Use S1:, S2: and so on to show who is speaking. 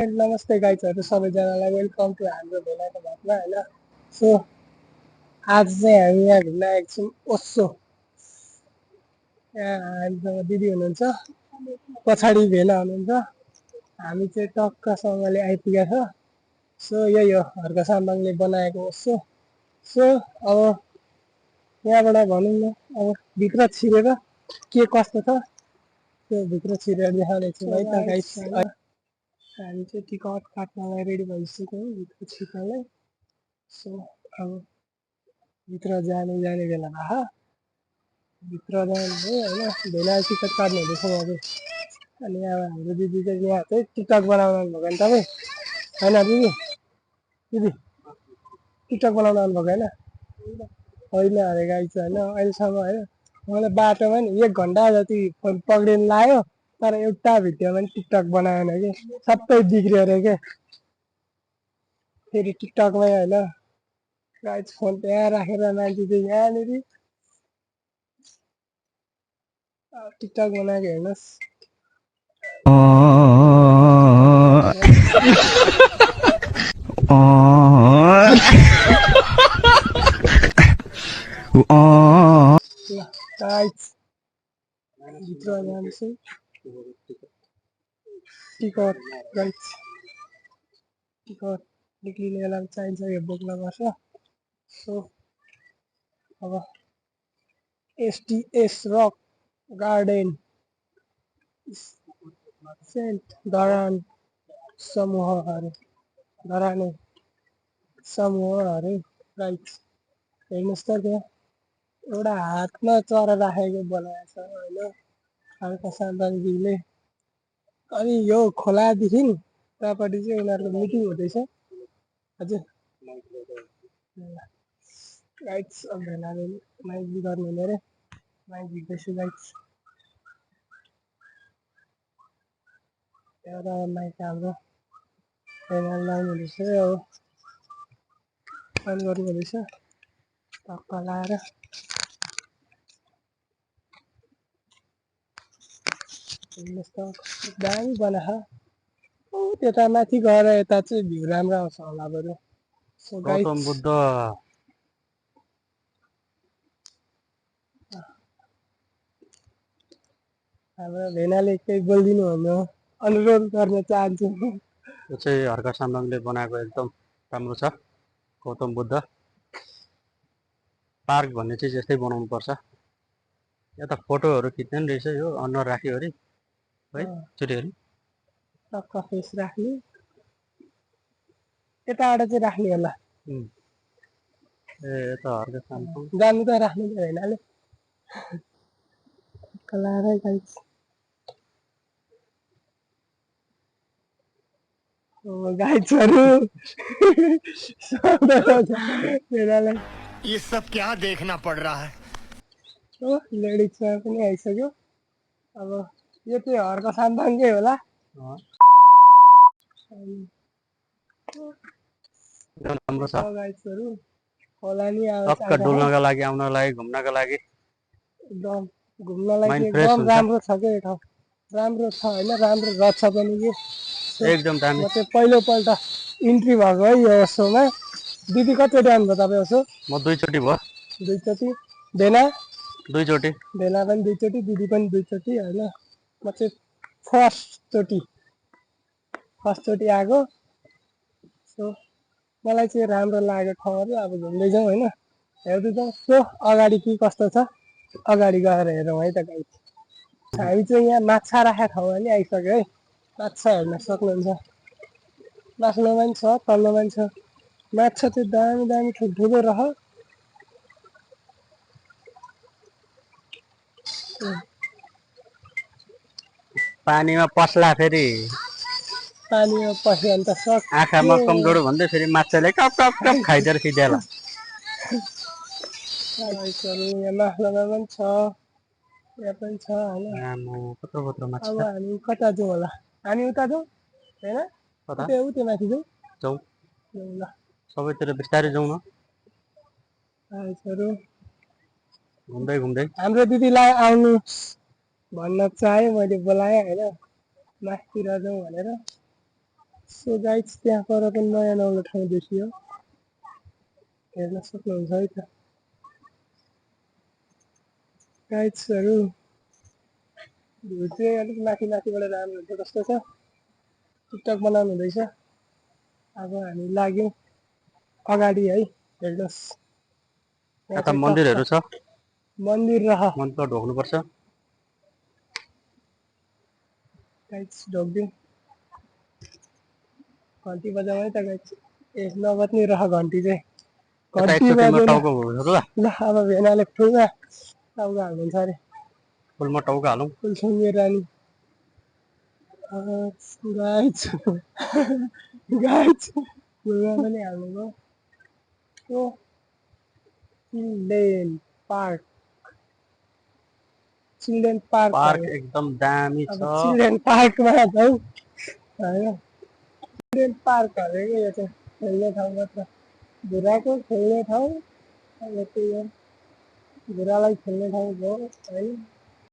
S1: नमस्ते गाइजहरू सबैजनालाई welcome to हाम्रो भेलाको भातमा होइन। सो आज चाहिँ हामी यहाँ घुम्न आएको छौँ ओसो। यहाँ हामीसँग दिदी हुनुहुन्छ, पछाडि भेला हुनुहुन्छ। हामी चाहिँ टक्कसँगले आइपुगेका छ। सो यही हो हर्क साम्बाङले बनाएको ओसो। सो अब यहाँबाट भनौँ न, अब भित्र छिरेर के कस्तो छ त्यो भित्र छिरेर देखाउनेछु है त गाइस। हामी चाहिँ टिकट काट्नलाई रेडी भइसक्यौँ भित्र छिर्नलाई। सो अब भित्र जाने बेला भयो। भित्र जाने होइन, भेला टिकट काट्नु हुँदैछ अब। अनि अब हाम्रो दिदी चाहिँ यहाँ चाहिँ टिकटक बनाउनु आउनुभएको नि तपाईँ होइन दिदी? दिदी टिकटक बनाउनु आउनुभएको होइन? होइन अरे गाइस होइन, अहिलेसम्म होइन मलाई बाटोमा नि 1 घन्टा जति फोन पक्रिनु लाग्यो, तर एउटा भिडियोमा नि टिकटक बनाएन कि, सबै बिग्रियो अरे के। फेरि टिकटकमै होइन गाइस फोन त्यहाँ राखेर मान्छे चाहिँ यहाँनिर टिकटक बनाएको हेर्नुहोस्। ल गाइस भित्र जान्छु। टिकट गाइस टिकट निक्लिने बेलामा चाहिन्छ, यो बोक्नुपर्छ। सो अब एसटिएस रक गार्डन सेन्ट धरान समूहहरू धराने समूहहरू गाइस हेर्नुहोस् त, त्यहाँ एउटा हातमा चरा राखेको बनाएको छ होइन हर्क साम्बाङजीले। अनि यो खोलादेखि त्यहाँपट्टि चाहिँ उनीहरूको मिटिङ हुँदैछ हजुर गाइड्स। अब भेलाले माइक गर्नु हुने अरे, माइक झिक्दैछु गाइड्स। एउटा माइक हाम्रो भेलाले लाउनु हुँदैछ, अब अन गर्नु हुँदैछ टक्क लाएर। हेर्नुहोस् त दामी बनाएको। त्यता माथि गएर यता चाहिँ भ्यू राम्रो आउँछ होला बरु। सो
S2: गौतम बुद्ध
S1: हाम्रो भेनाले केही बोलिदिनु भन्नु अनुरोध गर्न चाहन्छु।
S2: यो चाहिँ हर्क साम्बाङले बनाएको एकदम राम्रो छ। गौतम बुद्ध पार्क भन्ने चिज यस्तै बनाउनु पर्छ। यता फोटोहरू खिच्ने नि रहेछ यो अनुहार राख्योहरि है चुटिहरि
S1: टक्क फेस राख्ने, यताबाट चाहिँ राख्ने होला।
S2: ए यता हर्क साम्बाङ
S1: जानु त राख्नु त भेनाले कलाएर गाइस। गाइसहरू भेनालाई
S3: ये सब क्या देखना पड़ रहा है।
S1: लेडिजमा पनि आइसक्यो। अब यो चाहिँ हर्क साम्बाङकै होला।
S2: राम्रो छ।
S1: गाइसहरू होला नि अब
S2: टक्क डुल्नका लागि, आउनका लागि, घुम्नका लागि
S1: एकदम घुम्नलाई
S2: माइन्ड
S1: चाहिँ
S2: फ्रेस
S1: एकदम
S2: हुन्छ।
S1: राम्रो छ क्या यो ठाउँ, राम्रो छ होइन, राम्रो रहेछ पनि कि।
S2: एकदम दामी।
S1: म चाहिँ पहिलोपल्ट इन्ट्री भएको है यो ओसोमा। दिदी कतिचोटि आउनुभयो तपाईँ ओसो?
S2: म 2 चोटि भयो।
S1: 2 चोटि। भेना?
S2: 2 चोटि।
S1: भेना पनि 2 चोटि, दिदी पनि 2 चोटि होइन। म चाहिँ फर्स्ट चोटि आएको। सो मलाई चाहिँ राम्रो लाग्यो ठाउँहरू। अब घुम्दै जाउँ होइन, हेर्दै जाउँ। सो अगाडि के कस्तो छ अगाडि गएर हेरौँ है त गाइस। हामी चाहिँ यहाँ माछा राखेको ठाउँमा नि आइसक्यो है। माछा हेर्न सक्नुहुन्छ, माथिल्लोमा पनि छ तल्लोमा पनि छ। माछा चाहिँ दामी दामी ठुल्ठुलो रह।
S2: पानीमा पस्ला फेरि
S1: पानीमा पस्यो भने त
S2: आँखामा
S1: सक्यो।
S2: कमजोर भन्दै फेरि माछाले कप कप कप खाइदिएर खिदेला।
S1: यहाँ माथिल्लोमा पनि छ, यहाँ पनि छ होइन।
S2: कत्रो कत्रो माछा
S1: अब
S2: छ।
S1: हामी कता जाउँ होला? हामी उता जाउँ होइन,
S2: कता
S1: उतै माथि जाउँ
S2: जाउँ?
S1: ल
S2: सबैतिर बिस्तारै जाउँ न,
S1: गाइसहरू।
S2: घुम्दै घुम्दै।
S1: हाम्रो दिदीलाई आउनु भन्न चाहेँ, मैले बोलाएँ होइन माथितिर जाउँ भनेर। सो गाइड्स त्यहाँ पर पनि नयाँ नौलो ठाउँ देखियो हेर्न सक्नुहुन्छ है त गाइड्सहरू भ्यू चाहिँ अलिक माथि माथिबाट राम्रो हुन्छ कस्तो छ टिकटक बनाउनु हुँदैछ अब हामी लाग्यौँ अगाडि है हेर्नुहोस् यहाँ
S2: यता
S1: चाहिँ
S2: मन्दिरहरू छ
S1: मन्दिर रह
S2: मन्दिर ढोक्नुपर्छ
S1: गाइड्स ढोकिदिउँ घन्टी बजाउँ है त गाइड्स ए नबज्ने रह घन्टी चाहिँ
S2: यता
S1: घन्टी
S2: एकचोटि म
S1: बजेन
S2: टाउको घुर्छु ल
S1: ल अब भेनाले फुलमा टाउको हाल्नुहुन्छ अरे
S2: फुलमा टाउको हालौँ
S1: फुल सुँगेर रानी गाइड्स गाइड्स फुलमा पनि हाल्नुभयो ओ children park children park
S2: park
S1: भयो
S2: एकदम दामी
S1: अब
S2: छ
S1: चिल्ड्रेन पार्कमा जाउँ होइन चिल्ड्रेन पार्क भनेको यो चाहिँ खेल्ने ठाउँ मात्र घुँराको खेल्ने ठाउँ अब त्यही हो घुँरालाई खेल्ने ठाउँ भयो होइन